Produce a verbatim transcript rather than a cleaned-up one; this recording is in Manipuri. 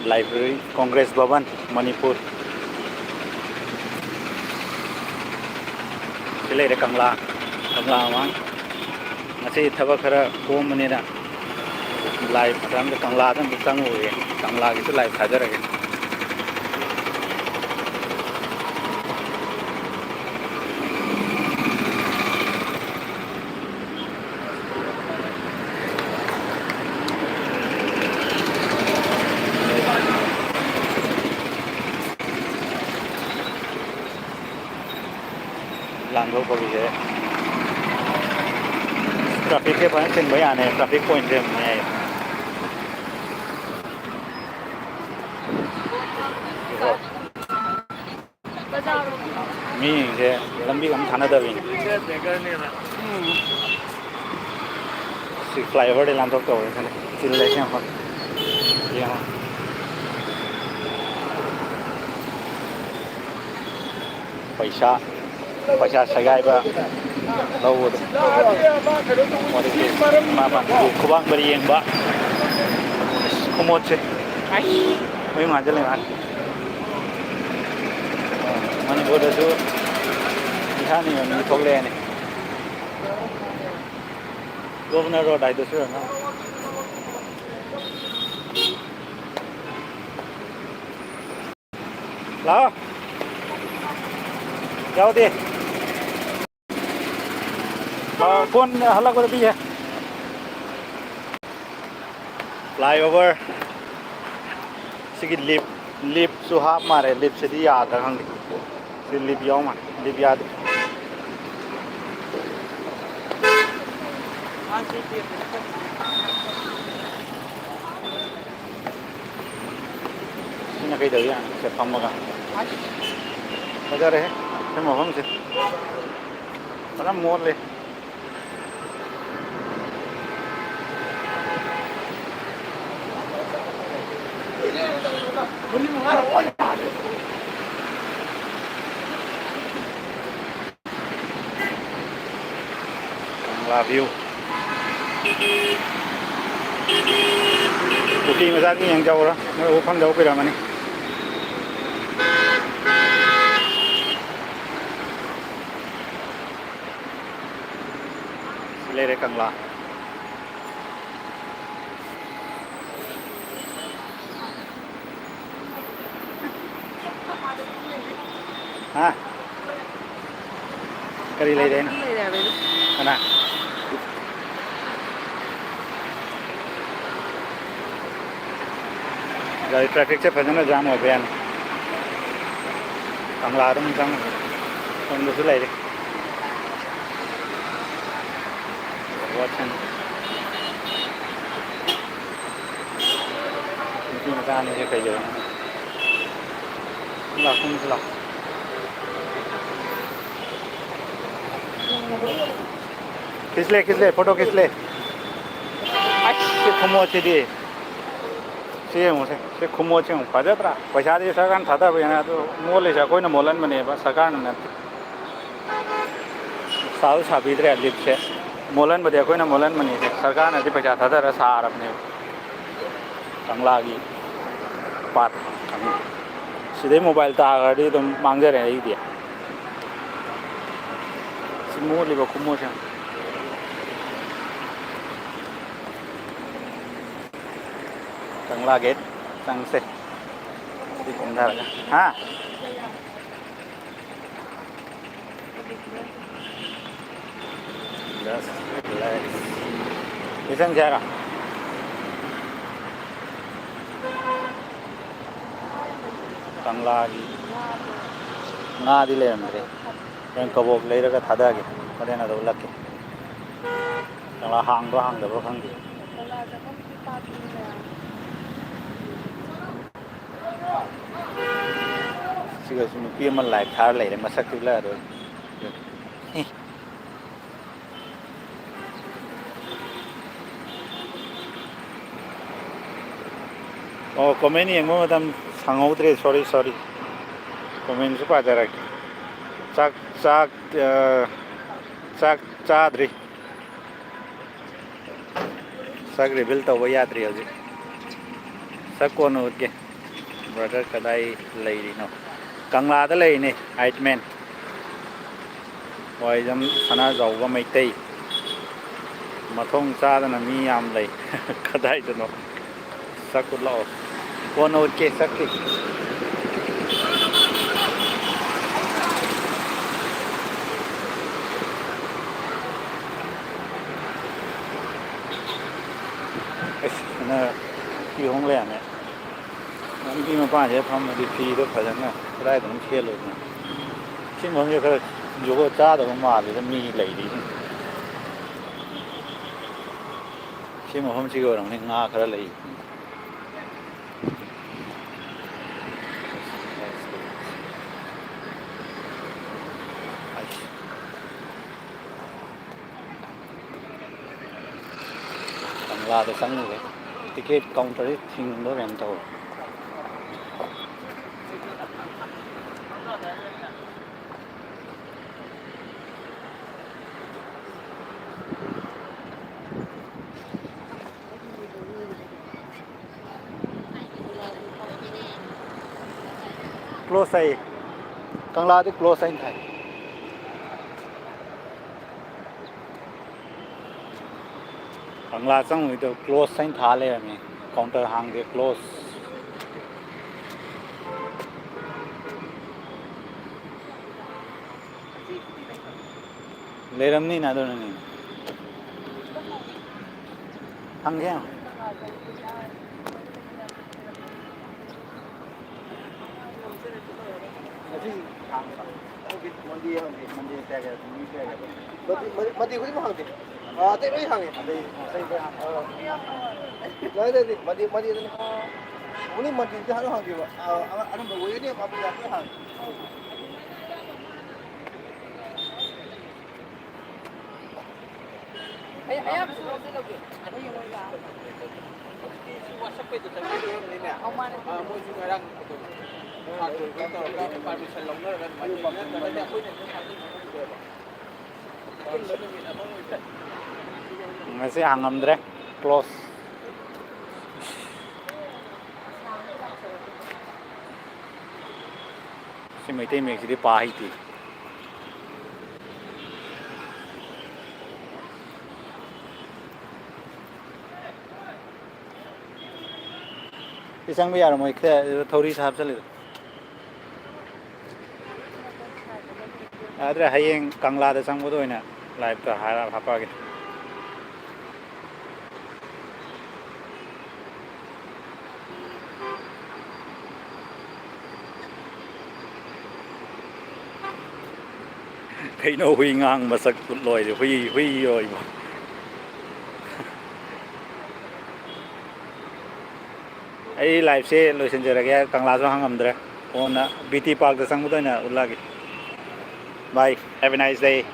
ꯂꯥꯏꯕ꯭ꯔꯦꯔꯤ, ꯀꯣꯡꯒ꯭ꯔꯦꯁ ꯚꯕꯟ, ꯃꯅꯤꯄꯨꯔ꯫ ꯁꯤ ꯂꯩꯔꯦ ꯀꯪꯂꯥ, ꯀꯪꯂꯥ ꯃꯃꯥꯡ꯫ ꯉꯁꯤ ꯊꯕꯛ ꯈꯔ ꯀꯣꯝꯕꯅꯤꯅ ꯂꯥꯏ ꯃꯇꯝꯗ ꯀꯪꯂꯥꯗ ꯑꯝꯇ ꯆꯪꯉꯨꯒꯦ꯫ ꯀꯪꯂꯥꯒꯤꯁꯨ ꯂꯥꯏ ꯊꯥꯖꯔꯒꯦ꯫ ꯂꯥꯟꯊꯣꯛꯄꯒꯤꯁꯦ ꯇ꯭ꯔꯥꯐꯤꯛꯁꯦ ꯐꯖꯅ ꯆꯤꯟꯕ ꯌꯥꯅꯤ, ꯇ꯭ꯔꯥꯐꯤꯛ ꯄꯣꯏꯟꯁꯦ ꯌꯥꯝ ꯃꯌꯥꯏ꯫ ꯃꯤꯁꯤꯡꯁꯦ ꯂꯝꯕꯤ ꯑꯃ ꯊꯥꯅꯗꯕꯤꯅꯤ꯫ ꯁꯤ ꯐ꯭ꯂꯥꯏꯑꯣꯚꯔꯗꯤ ꯂꯥꯟꯊꯣꯛꯇꯧꯔꯦ ꯈꯜꯂꯦ꯫ ꯆꯤꯜꯂꯦ ꯁꯤ ꯌꯥꯝ ꯀꯟꯅ꯫ ꯌꯦꯡꯉꯣ꯫ ꯄꯩꯁꯥ, ꯄꯩꯁꯥ ꯁꯦꯒꯥꯏꯕ ꯂꯧꯕꯗꯣ꯫ ꯃꯗꯨꯒꯤ ꯃꯥ ꯃꯥ ꯈꯨꯕꯥꯛ ꯃꯔꯤ ꯌꯦꯡꯕ ꯈꯨꯃꯣꯠꯁꯦ꯫ ꯃꯌꯨꯡ ꯍꯥꯟꯖꯜꯂꯦ ꯃꯥ꯫ ꯃꯅꯤꯄꯨꯔꯗꯁꯨ ꯏꯁꯥꯅ ꯌꯣꯟꯅꯤꯡ ꯊꯣꯛꯂꯛꯑꯦꯅꯦ꯫ ꯒꯣꯕꯔꯅꯔ ꯔꯣꯗ ꯍꯥꯏꯗꯨꯁꯨ ꯌꯦꯡꯉꯣ꯫ ꯂꯥꯛꯑꯣ꯫ ꯌꯥꯎꯗꯦ꯫ ꯂꯥꯛꯑꯣ, ꯀꯣꯟ ꯍꯜꯂꯛꯄꯗ ꯄꯤꯒꯦ꯫ ꯐ꯭ꯂꯥꯏꯑꯣꯚꯔ꯫ ꯁꯤꯒꯤ ꯂꯤꯞ, ꯂꯤꯞꯁꯨ ꯍꯥꯞ ꯃꯥꯜꯂꯦ꯫ ꯂꯤꯞꯁꯤꯗꯤ ꯌꯥꯗ꯭ꯔꯥ ꯈꯪꯗꯦ꯫ ꯁꯤ ꯂꯤꯞ ꯌꯥꯎ ꯃꯥꯜꯂꯦ꯫ ꯂꯤꯞ ꯌꯥꯗꯦ꯫ ꯁꯤꯅ ꯀꯩꯗꯧ ꯌꯥꯅꯤ? ꯁꯤꯗ ꯐꯝꯃꯒ꯫ ꯐꯖꯔꯦꯍꯦ, ꯁꯤ ꯃꯐꯝꯁꯦ꯫ ꯐꯖꯅ ꯃꯣꯠꯂꯦ꯫ ꯀꯪꯂꯥ view꯫ ꯀꯨꯀꯤ ꯃꯆꯥꯁꯤꯡ ꯌꯦꯡꯖꯍꯧꯔꯣ, ꯃꯣꯏ ꯎꯐꯝꯗ ꯍꯧꯕꯤꯔꯝꯃꯅꯤ꯫ ꯁꯤ ꯂꯩꯔꯦ ꯀꯪꯂꯥ꯫ ꯍꯥ? ꯀꯔꯤ ꯂꯩꯔꯦ ꯍꯥꯏꯅꯣ? ꯂꯩꯔꯦ ꯍꯥꯏꯕ ꯑꯩꯅ꯫ ꯀꯅꯥ? ꯒꯥꯔꯤ ꯇ꯭ꯔꯥꯐꯤꯛꯁꯦ ꯐꯖꯅ ꯖꯥꯝ ꯑꯣꯏꯕ ꯌꯥꯅꯤ꯫ ꯀꯪꯂꯥ ꯑꯗꯨꯝ ꯆꯪꯉ ꯁꯣꯝꯗꯁꯨ ꯂꯩꯔꯦ꯫ ꯋꯥꯠꯁꯟ꯫ ꯅꯨꯄꯤ ꯃꯆꯥ ꯑꯅꯤꯁꯦ ꯀꯩꯗꯧꯔꯤꯅꯣ? ꯂꯥꯛ, ꯀꯨꯝꯁꯤ ꯂꯥꯛ꯫ ꯈꯤꯁꯂꯦ, ꯈꯤꯁꯂꯦ, ꯐꯣꯇꯣ ꯈꯤꯁꯂꯦ꯫ ꯑꯁ, ꯁꯤ ꯈꯨꯃꯣꯠꯁꯤꯗꯤ꯫ ꯁꯤ ꯌꯦꯡꯉꯨꯁꯦ, ꯁꯤ ꯈꯨꯃꯣꯠꯁꯦ ꯌꯦꯡꯉꯨ, ꯐꯖꯗ꯭ꯔꯥ? ꯄꯩꯁꯥꯗꯤ ꯁꯔꯀꯥꯔꯅ ꯊꯥꯗꯕ ꯌꯥꯅꯤ, ꯑꯗꯨ ꯃꯣꯠꯂꯤꯁꯦ ꯑꯩꯈꯣꯏꯅ ꯃꯣꯠꯍꯟꯕꯅꯦꯕ, ꯁꯔꯀꯥꯔꯅ ꯅꯠꯇꯦ꯫ ꯁꯥꯁꯨ ꯁꯥꯕꯤꯗ꯭ꯔꯦ ꯂꯤꯞꯁꯦ, ꯃꯣꯠꯍꯟꯕꯗꯤ ꯑꯩꯈꯣꯏꯅ ꯃꯣꯠꯍꯟꯕꯅꯤ, ꯁꯔꯀꯥꯔꯅꯗꯤ ꯄꯩꯁꯥ ꯊꯥꯗꯔ ꯁꯥꯔꯕꯅꯦꯕ꯫ ꯀꯪꯂꯥꯒꯤ ꯄꯥꯠ, ꯁꯤꯗꯩ ꯃꯣꯕꯥꯏꯜ ꯇꯥꯈ꯭ꯔꯗꯤ ꯑꯗꯨꯝ ꯃꯥꯡꯖꯔꯦ ꯑꯩꯗꯤ꯫ ꯁꯤ ꯃꯣꯠꯂꯤꯕ ꯈꯨꯃꯣꯠꯁꯦ꯫ ꯀꯪꯂꯥ ꯒꯦꯠ ꯆꯪꯁꯦ꯫ ꯁꯤ ꯀꯨꯝꯊꯔꯒ꯫ ꯍꯥ? Just relax. ꯁꯤ ꯆꯪꯁꯦ ꯍꯥꯏꯔꯣ? ꯀꯪꯂꯥꯒꯤ ꯉꯥꯗꯤ ꯂꯩꯔꯝꯗ꯭ꯔꯦ꯫ ꯍꯣꯔꯦꯟ ꯀꯕꯣꯛ ꯂꯩꯔꯒ ꯊꯥꯗꯒꯦ꯫ ꯍꯣꯔꯦꯟ ꯑꯗ ꯎꯠꯂꯛꯀꯦ꯫ ꯀꯪꯂꯥ ꯍꯥꯡꯕ꯭ꯔꯥ ꯍꯥꯡꯗꯕ꯭ꯔꯥ ꯈꯪꯗꯦ꯫ ꯁꯤꯒꯁꯨ ꯅꯨꯄꯤ ꯑꯃ ꯂꯥꯏꯞ ꯊꯥꯔ ꯂꯩꯔꯦ, ꯃꯁꯛꯇꯤ ꯎꯠꯂꯛꯑꯔꯣꯏ꯫ ꯑꯣ, ꯀꯣꯃꯦꯟ ꯌꯦꯡꯕ ꯃꯇꯝ ꯁꯪꯍꯧꯗ꯭ꯔꯦ, ꯁꯣꯔꯤ, ꯁꯣꯔꯤ꯫ ꯀꯣꯃꯦꯟꯁꯨ ꯄꯥꯖꯔꯛꯀꯦ꯫ ꯆꯥꯛ, ꯆꯥꯛ, ꯑ, ꯆꯥꯛ ꯆꯥꯗ꯭ꯔꯤ꯫ ꯁꯛ ꯔꯤꯚꯤꯜ ꯇꯧꯕ ꯌꯥꯗ꯭ꯔꯤ ꯍꯧꯖꯤꯛ꯫ ꯁꯛ ꯀꯣꯟꯅ ꯎꯠꯀꯦ꯫ ꯕ꯭ꯔꯗꯔ ꯀꯗꯥꯏ ꯂꯩꯔꯤꯅꯣ? ꯀꯪꯂꯥꯗ ꯂꯩꯔꯤꯅꯦ, ꯑꯥꯏꯠ ꯃꯦꯟ꯫ ꯋꯥꯏꯖꯝ ꯁꯅꯥꯖꯥꯎꯕ ꯃꯩꯇꯩ꯫ ꯃꯊꯣꯡ ꯆꯥꯗꯅ ꯃꯤ ꯌꯥꯝ ꯂꯩ꯫ ꯀꯗꯥꯏꯗꯅꯣ? ꯁꯛ ꯎꯠꯂꯛꯑꯣ꯫ ꯀꯣꯟꯅ ꯎꯠꯀꯦ ꯁꯛꯇꯤ꯫ ꯑꯁ, ꯍꯟꯗꯛ ꯀꯤꯍꯣꯝ ꯂꯩꯔꯝꯃꯦ꯫ ꯂꯝꯕꯤ ꯃꯄꯥꯟꯁꯤꯗ ꯐꯝꯃꯗꯤ ꯐꯤꯗꯣ ꯐꯖꯅ ꯀꯗꯥꯏꯗꯅꯣ ꯁꯦꯠꯂꯨꯗꯅ꯫ ꯁꯤ ꯃꯐꯝꯁꯦ ꯈꯔ ꯖꯨꯒꯣꯠ ꯆꯥꯗꯕ ꯃꯥꯜꯂꯤꯗ, ꯃꯤ ꯂꯩꯔꯤꯁꯤꯡ꯫ ꯁꯤ ꯃꯐꯝꯁꯤꯒꯤ ꯑꯣꯏꯔꯝꯒꯅꯤ ꯉꯥ ꯈꯔ ꯂꯩ꯫ ꯑꯩꯁ꯫ ꯀꯪꯂꯥꯗ ꯆꯪꯉꯨꯔꯦ꯫ ꯇꯤꯀꯦꯠ ꯀꯥꯎꯟꯇꯔꯁꯤ ꯊꯤꯡꯕ ꯀꯩꯅꯣꯝ ꯇꯧꯔꯦ꯫ ꯀ꯭ꯂꯣꯁ ꯍꯥꯏꯌꯦ꯫ ꯀꯪꯂꯥꯗꯤ ꯀ꯭ꯂꯣꯁ ꯍꯥꯏꯅ ꯊꯥꯏ꯫ ꯀꯪꯂꯥ ꯆꯪꯕꯒꯤꯗꯣ ꯀ꯭ꯂꯣꯁ ꯍꯥꯏꯅ ꯊꯥ ꯂꯩꯔꯝꯃꯦ꯫ Counter ꯍꯥꯡꯗꯦ, close. ꯂꯩꯔꯝꯅꯤꯅ ꯑꯗꯨꯅꯅꯤ꯫ ꯍꯪꯒꯦ꯫ ꯉꯁꯤ ꯍꯥꯡꯕ꯫ ꯍꯧꯖꯤꯛ ꯃꯟꯗꯦ ꯍꯪꯉꯦ, ꯃꯟꯗꯦ ꯀꯌꯥ ꯀꯌꯥ, ꯅꯨꯃꯤꯠ ꯀꯌꯥ ꯀꯌꯥ? ꯃꯟꯗꯦ, ꯃꯟꯗꯦ, ꯃꯟꯗꯦ ꯈꯨꯗꯤꯡꯃꯛ ꯍꯪꯗꯦ꯫ ꯑꯥ, ꯑꯇꯩ ꯂꯣꯏ ꯍꯪꯉꯦ꯫ ꯑꯇꯩ, ꯑꯇꯩ ꯂꯣꯏ ꯍꯪꯉꯦ꯫ ꯑꯥ꯫ ꯂꯣꯏ, ꯂꯣꯏ, ꯂꯣꯏ꯫ ꯃꯟꯗꯦ, ꯃꯟꯗꯦꯗꯅꯤ꯫ ꯑꯣꯡꯂꯤ ꯃꯟꯗꯦꯗꯤ ꯍꯥꯟꯅ ꯍꯪꯗꯦꯕ꯫ ꯑꯥ, ꯑꯅꯝꯕ ꯋꯦꯅꯦꯁꯗꯦ, ꯐ꯭ꯔꯥꯏꯗꯦ ꯂꯣꯏ ꯍꯪꯉꯦ꯫ ꯑꯩ ꯑꯌꯥꯝꯕꯁꯨ ꯂꯧꯗꯤ ꯂꯧꯒꯦ꯫ ꯑꯗꯨ ꯌꯦꯡꯉꯣ ꯂꯥꯛꯑꯣ꯫ ꯁꯤ ꯋꯥꯁꯛꯄꯩꯗꯣ ꯆꯪꯕꯤꯔꯝꯅꯤꯅꯦ꯫ ꯑꯧ, ꯃꯥꯅꯦ꯫ ꯑꯥ, ꯃꯣꯏꯁꯨ ꯉꯔꯥꯡ ꯑꯗꯨꯝ ꯍꯥꯟ ꯂꯣꯏꯕ ꯇꯧꯔꯒ ꯄꯥꯔꯃꯤꯁꯟ ꯂꯧꯅꯔꯒ ꯑꯗꯨꯃꯥꯏꯅ ꯇꯧꯕ꯫ ꯅꯠꯇ꯭ꯔꯒꯗꯤ ꯑꯩꯈꯣꯏꯅ ꯑꯗꯨꯝ ꯍꯥꯟꯅ ꯂꯧꯅꯕ꯫ ꯉꯁꯤ ꯍꯥꯡꯉꯝꯗ꯭ꯔꯦ, ꯀ꯭ꯂꯣꯁ꯫ ꯃꯩꯇꯩ ꯃꯌꯦꯛꯁꯤꯗꯤ ꯄꯥ ꯍꯩꯇꯦ꯫ ꯁꯤ ꯆꯪꯕ ꯌꯥꯔꯝꯃꯣꯏ, ꯈꯔ ꯊꯧꯔꯤ ꯁꯥ ꯍꯥꯞꯆꯜꯂꯤꯗꯣ꯫ ꯌꯥꯗ꯭ꯔꯦ, ꯍꯌꯦꯡ ꯀꯪꯂꯥꯗ ꯆꯪꯕꯗ ꯑꯣꯏꯅ ꯂꯥꯏꯞꯇ ꯍꯥꯏꯔ ꯍꯥꯞꯄꯛꯑꯒꯦ꯫ ꯀꯩꯅꯣ ꯍꯨꯏ ꯉꯥꯡ ꯃꯁꯛ ꯎꯠꯂꯣꯏꯁꯦ? ꯍꯨꯏ, ꯍꯨꯏ ꯑꯣꯏꯕ꯫ ꯑꯩ ꯂꯥꯏꯐꯁꯦ ꯂꯣꯏꯁꯤꯟꯖꯔꯒꯦ, ꯀꯪꯂꯥꯁꯨ ꯍꯥꯡꯉꯝꯗ꯭ꯔꯦ꯫ ꯀꯣꯟꯅ ꯕꯤ ꯇꯤ ꯄꯥꯔꯛꯇ ꯆꯪꯕꯗ ꯑꯣꯏꯅ ꯎꯠꯂꯛꯑꯒꯦ꯫ Bye, have a nice day.